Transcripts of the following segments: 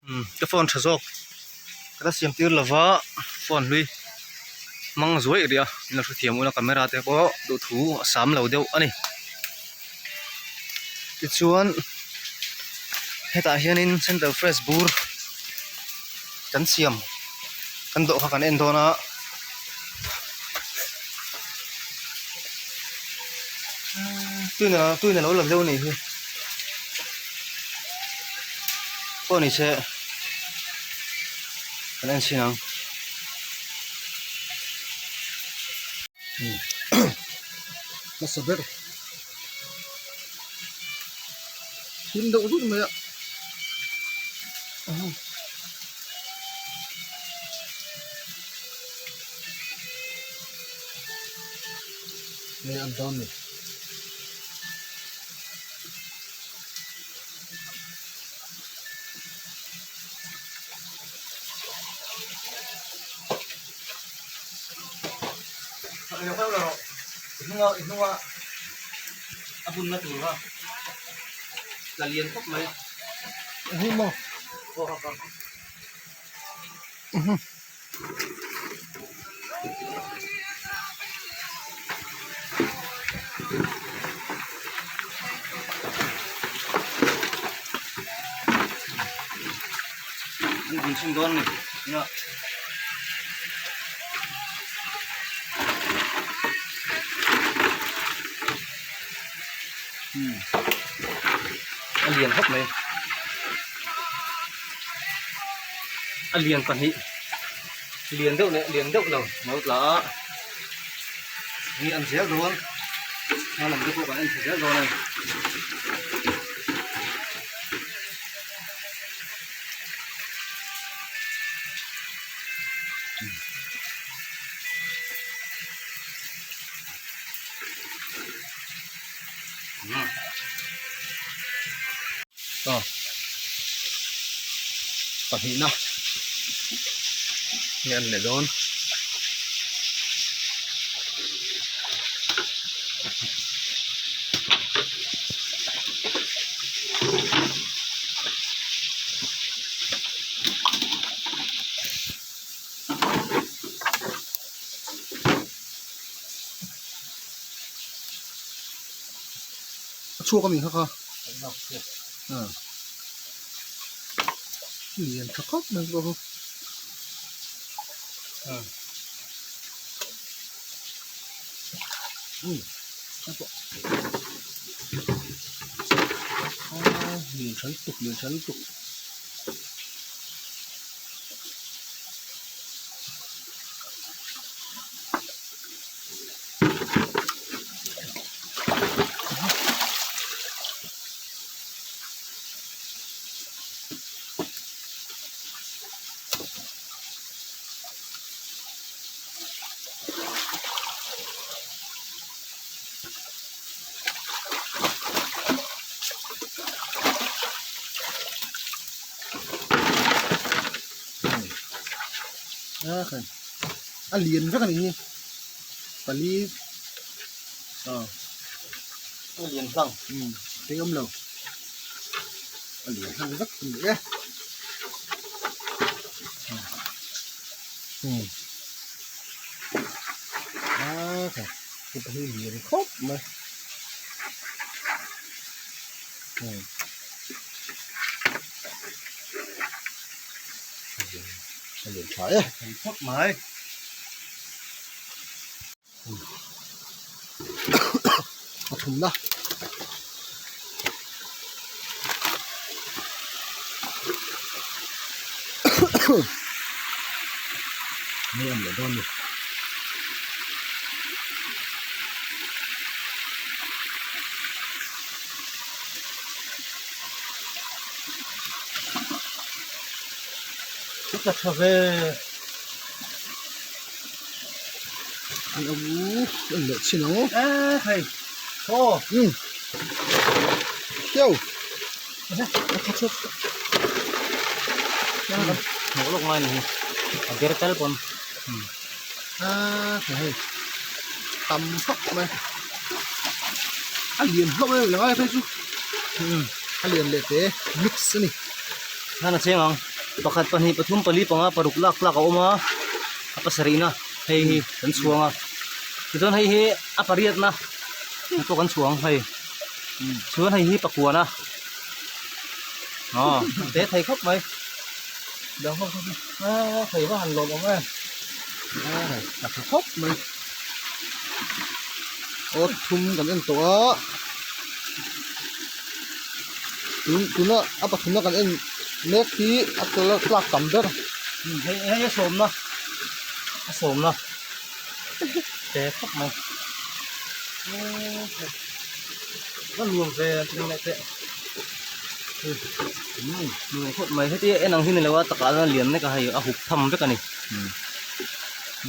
Umm ka phone tha zawk ka la siam tir lova phone hlui hmang zuai rih a in lo hrethiam ula camera te pawh duhthu a sam lo deuh a ni tichuan hetah hianin center fresh bur kan siam kan dawh kha kan en dawn a. Tuina tuina lo la deuh a nih hi pawh ni se kan en chhin ang hmasa ber thim deuh zut mai a. Nge an dawn ni? I hnunga a bunna tur kha tla lian khawp mai. Eng hi maw? Aw ha kha. An bun chhin dawn a ni nia. A lian khawp mai. A lian pahnih lian deuh leh lian deuh lo lo tla a ni an zel dawn hma lam te pawh kan en thla zel dawn a ni. Aw pahnihna nge an leh dawn. A chhuak a mi kha kha ah lian tha khawp mai bawk a ah um ah lian tha lutuk lian tha lutuk. A lian vek a ni hi pali aw a lian hlang umm tei awm lo a lian hlang vek a ni e umm a kha heta hi lian khawp mai umm. A lian tha e. Thei khawp mai. A thumna. Hei an leh dawn ni. Ka tha ve. An awm an leh chin ang. E hei. Aw. Um. Khiau. A tha chhuak. Hmuh lawk ngai ni hi. A ber tal pawn. A tha hei. Tam khawp mai. A lian hlauh em la ngai phei chu. A lian leh te mix a ni. Nana cheng ang. Pakhat pahnih pathum pali panga paruk lak tlak a awm a a pasarihna hei hi kan chhuang a tichuan hei hi a pariatna hei pawh kan chhuang hei chuan hei hi pakuana aw te thei khawp mai dang ho chu a thei va han lawm awm em a tha khawp mai aw thum kan en tawh a tun tuna a pathumna kan en mek hi a tlak tam ber hei hei a sawmna a sawmna te khawp mai a nuam ve a tin leh teh nuam khawp mai heti en ang hi ni lo a takah chuan lian nek a hei a hup tham vek a ni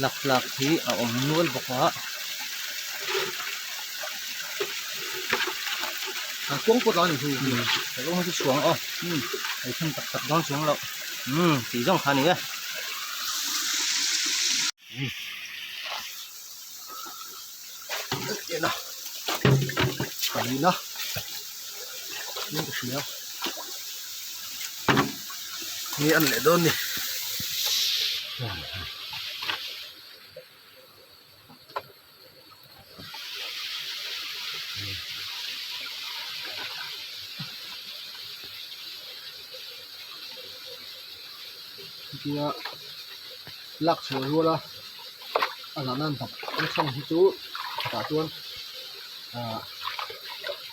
lak tlak hi a awm nual bawk a. A kawng pawh tlan chu a kawng chu chhuang aw ei thun tak tak dawn chuang loh umm tih zawng kha a ni e. En a palina in ka hria nge an leh dawn ni. Hetia lak chhuah rual a a zahna an hnawk nachhan hi chu tah chuan ahh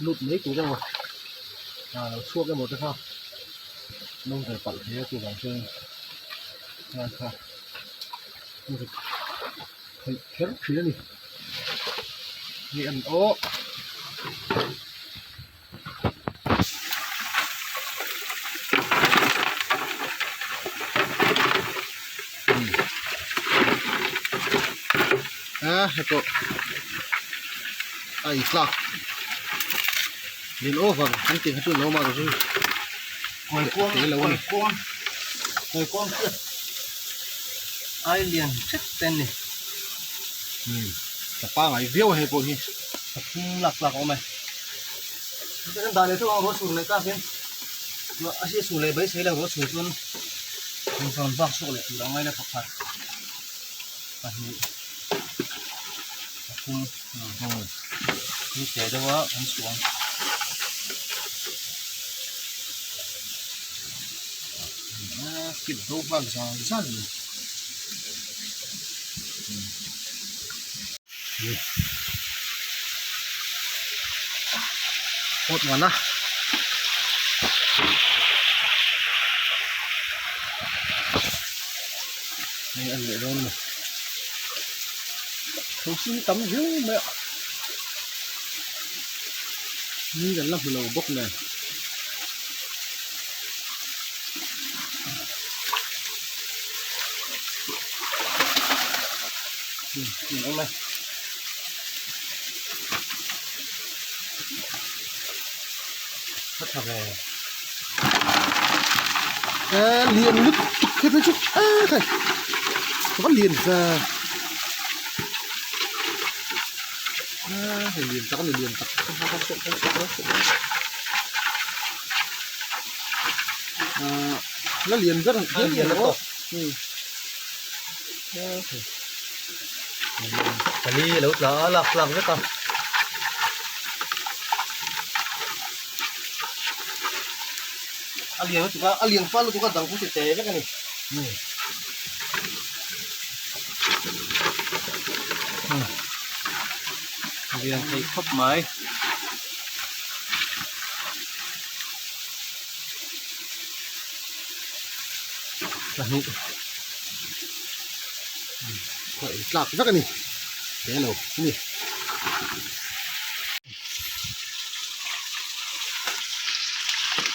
lut mai tur emaw ah lo chhuak emaw te kha an awm ve palh thei a chuvang chuan kha kha. Theih kher thin a ni ni an aw a hei pawh a intlak lin over kan tih kha chu lo awm a chu Kaikuang chiah. Ai lian hret te an ni. Umm ka pangai viau a hei pawh hi. Pathum lak tlak a awm e. Chuan an dah leh theuh ang ruah sur leh tak hian a hria sur leh beisei lo ruah sur chuan rawn vak chhuak leh tur a ngai la pakhat pahnih pathum ni teh deuh a kan chhuang. Kip do nghal zal zal a ni. Awt ngan a. Hei a leh dawn a ni. Thosi hi tam viau mai a. Ni kan la hmu lo bawk nen. Lian lutuk khi phei chu a khai a va lian ve a hei lian tak a ni lian tak ahh la lian ber ang hian a tawp pali a lo tla a lak tlak vek a a lian lutuk a a lian fal lutuk a dang khu ti te vek a ni. Lian thei khawp mai. Pahnih. Khawi tlak vek a ni. He lo a ni.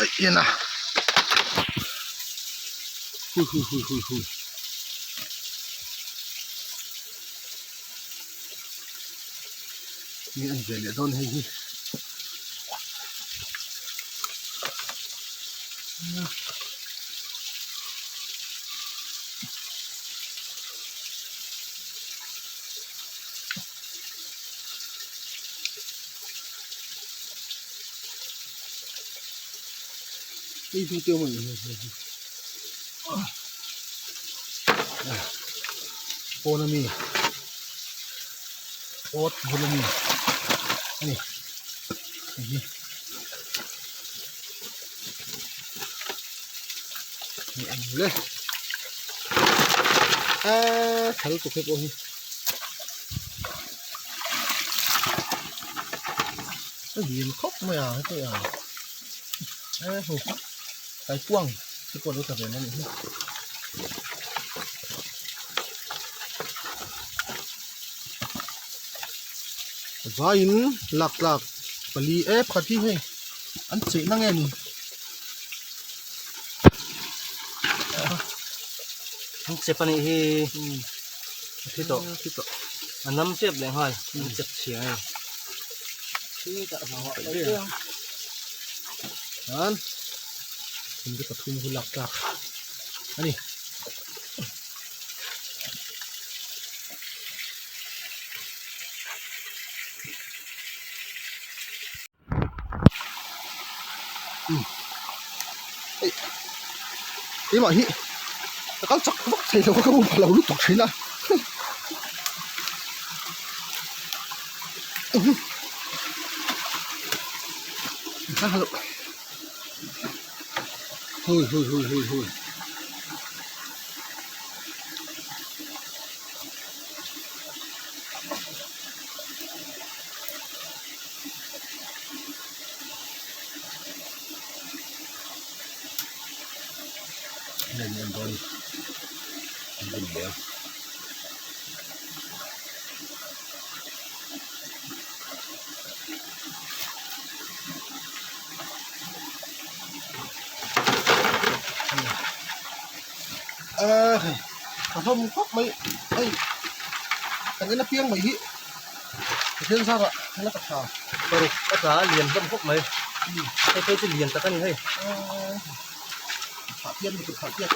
Aih en a. Hui hui hui hui hui. Nge an ve leh dawn hei hi. Hei hi te awm a ni. Pawn ami awt bul ami a ni hei hi ni ang le eee thal tuk he pawh hi. A lian khawp mai a heti ang e hu kaikuang te pawh a lo tla ve mai a nih hi. Vaiin lak tlak pali e pakhat hi hei an chei na nge ni. An chep a nih hi a thi tawh a nam tep leh nghal an chep chhia a ni. Chuan thingte pathum chu lak tlak a ni. Hei keimah hi ka kal chak vak thei lo a ka upa lo lutuk thin a hui hui hui hui hui. Heng en dawn an bun leh a. Aa hei a hlawm khawp mai hei kan en apiang mai hi. Pathian zarah la ka tha. Paruk a tla a lian hlawm khawp mai. Hei phei chu lian tak a ni hei. Thah piat lutuk thah piat.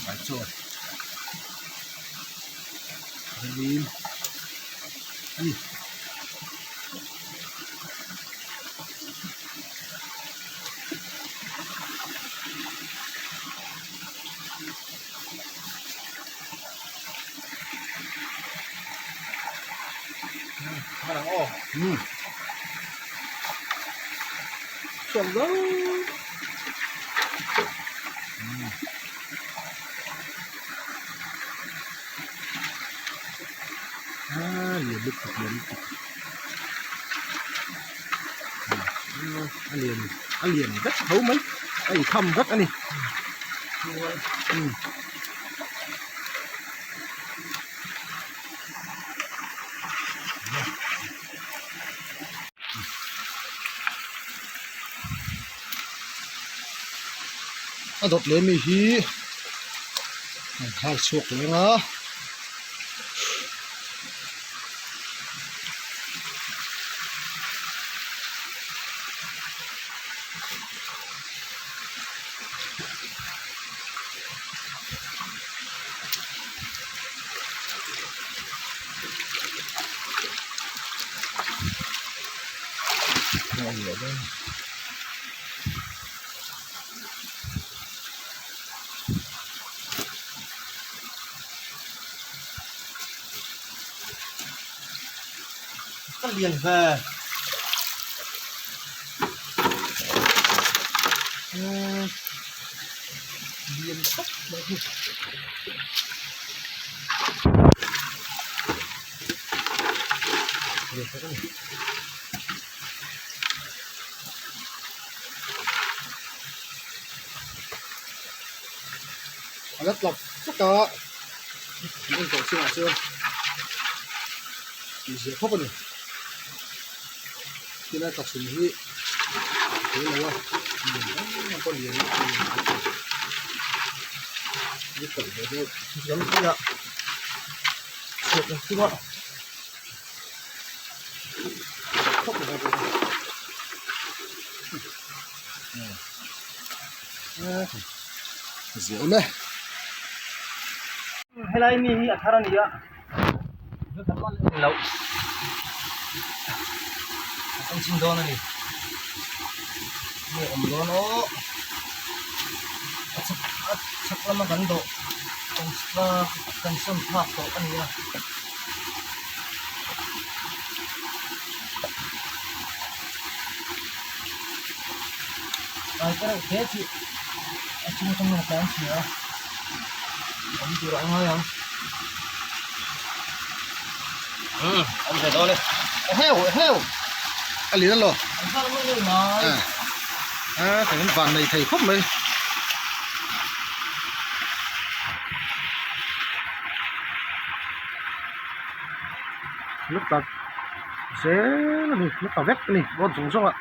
Mai chuan lim a ni. A lian lutuk lian lutuk a lian a lian vek tho mai a inkham vek a ni. A dawt leh mi hi an khai chhuak leng a. Ka lian ve. Lian khawp mai hi. Lian tak a ni. A la tlak tlak a an en tawh chungah chuan tih zia khawp a ni tin a tla chhun hi a tel lo a lian em em pawh lian a ni kalh ve deuh. Lam hnuaiah chhuat an tum a. Khawp mai a. Zia awm e. Helai mi hi a thar a ni a, lo a kan chhin dawn a ni, nge awm dawn aw a chhak a chhak lama kan dawh kan kan sawn phak tawh a ni a. Ai ka reuh hle chu a chung atangin a tlan chhia a awm tur a ngai ang umm awm ve dawn e eheu eheu a lian alo an thar mai ngei mai a kan van nei thei khawp mai. Lutak zel a ni luta vek a ni board zawng zawng ah.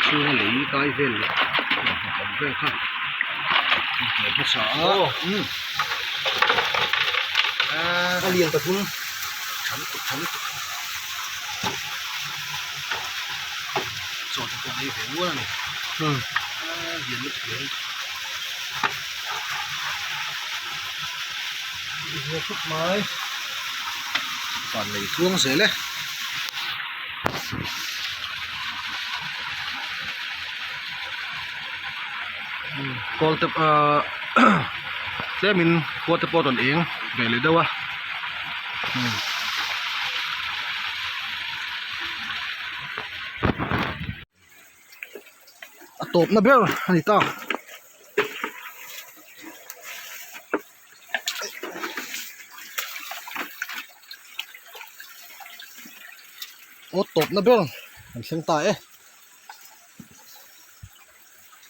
Chhunga lei kai vel leh hnawm vel kha a hmasa a umm a lian ta thung tha lutuk tha lutuk. Chaw te pawh an ei ve nual a ni a lian lutuk hle zia khawp mai van lei tluang zel e. Kawl te ahh tlemin khua te pawh a rawn eng ve leh deuh a. A tawpna ber a ni ta. Aw tawpna ber kan thleng ta e.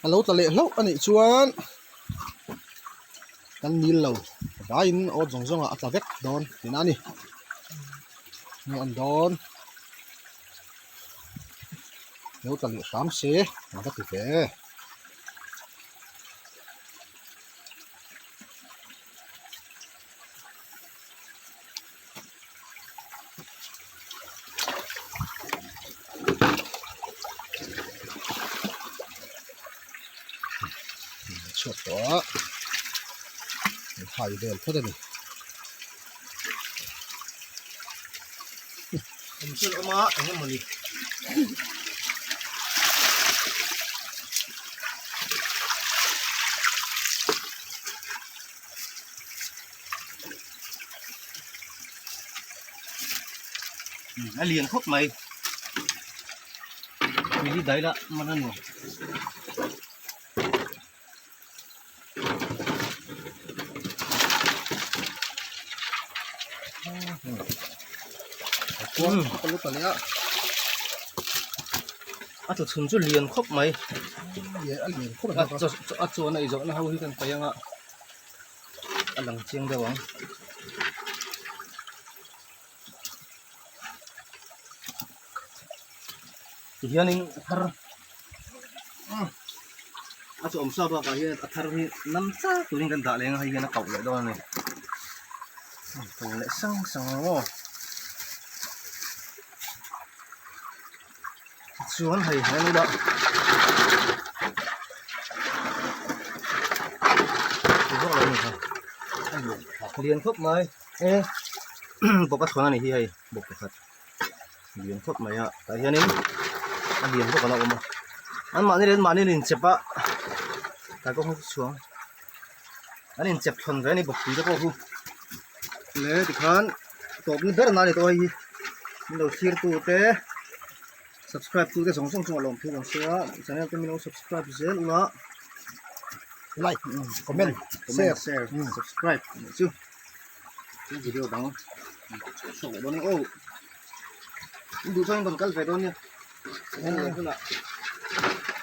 A lo tla leh hlauh a nih chuan kan nil lo vaiin awt zawng zawng ah a tla vek dawn tihna a ni nge an dawn lo tla leh hram se an va ti ve. Chhuak tawh a an hai vel phawt a ni. Awm chu an awm a eng emaw ni. A lian khawp mai tui hi dai lah man a nuam. A tlu chhun chu lian khawp mai a chuan a izawhna ho hi kan paih ang a. a lang chiang deuh ang. Tihianin a thar a chawm sa bakah hian a thar hi nam chak turin kan dah leng a hei hian a kauh leh dawn a ni ko leh sang sang ang aw Chuan hei he ni lah lian khawp mai e bawk a thawn a ni hi hei bawk pakhat lian khawp mai a tah hianin a lian bawk a la awm a an mahni leh an mahni an inchep a tlai pawh kha chhuang an inchep thawn ve a ni bawk pui te pawh khu le tikhan tawp ni ber na a ni tawh a hei hi min lo thlir tu te subscribe tu te zawng zawng chungah lawmthu kan sawi a channel te min lo subscribe zel ula like comment share share subscribe tih chu chu video dang chhuak leh dawn a ni aw in duh chuan in rawn kal ve dawn nia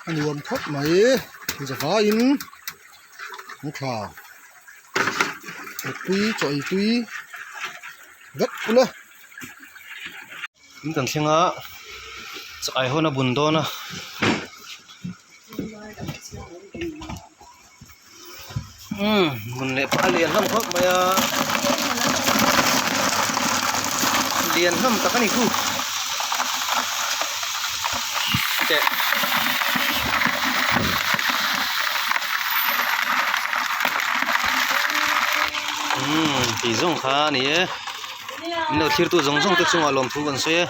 a nuam khawp mai zavaiin an tha. Tui chaw ei tui vek ula. In kan thleng a chaw ai hawn a bun dawn a. Umm hmun leh pah a lian hlawm khawp mai a lian hlawm tak a ni khu teh. Umm tih zawng kha a ni e min lo thlir tu zawng zawng te chungah lawmthu kan sawi e.